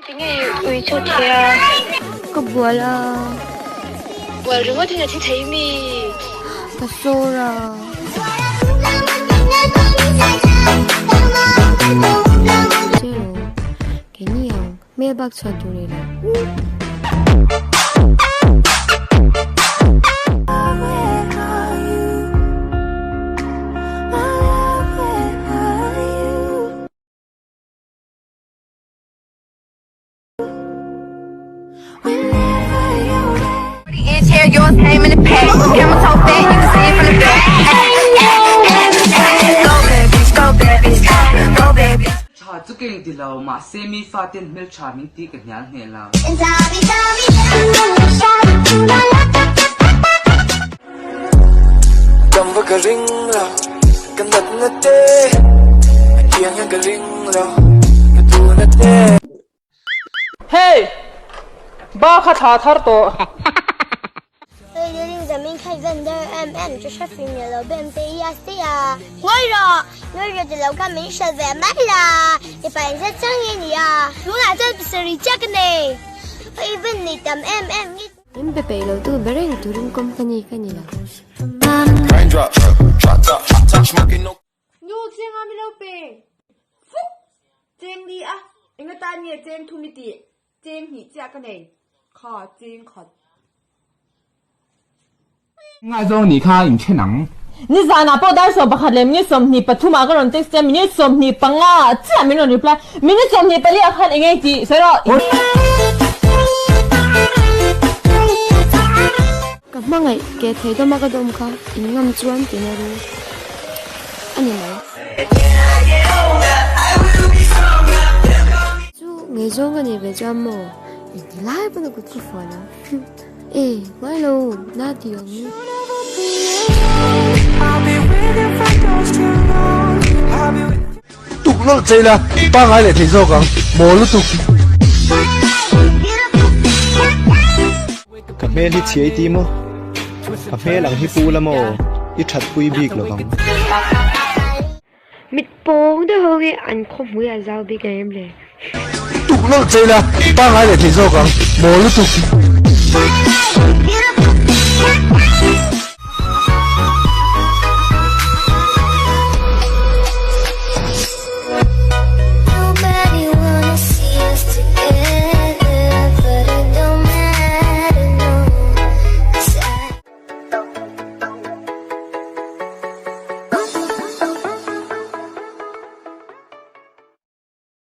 Tinge ui chu thei a? Ka bual a. Bual ringawt in a thi thei mi? Ka sawr a. Zero, Keini ang hmel bak chhuan tur nei lo. Tha chu ka inti lo, mahse mi faten hmeltha min ti ka hnial hneh lo. Dam va ka ring lo, ka natna te, a kiang hian ka ring lo, ka tuna te. Hey! Ba kha thla thar tawh. Ngawi rawh! Ngawi rawh ti lo khan min hrilh ve mai la, i pa inzet chang i nia. Tunah chuan pasarih chiah ka nei. I van nei tam em em nge. Min pe peih lo tu ber reng turin company ka ni lo. Nu cheng a mi lo pe. Fuk! Cheng li a, eng atan nge cheng thum i tih? Cheng hnih chiah ka nei. Kha cheng khat. Ngaizawng nih kha in then ang. Nizanah pawh dar 11 leh minute 23 ah ka rawn text che, minute 25 ah chiah min rawn reply, minute 24 ah khan eng nge tih sawi rawh. Ka hmangaih ke thei dawm a ka dawm kha in ngam chuan ti na ru a ni mai. Chu ngaihzawng ka nei ve chuan maw in lai pawn a kut chu fuan ang. E ngai lo na ti ang. Tuk lawlh chei la, pangai leh thei zawk ang, maw lutuk. Ka hmel hi chhiai ti maw? Ka hmel ang hi pu la maw? I that pui bik lo vang. Mit pawng deuh ho hi an khawhmui a zau bik em le? Tuk lawlh chei la, pangai leh thei zawk ang, maw lutuk.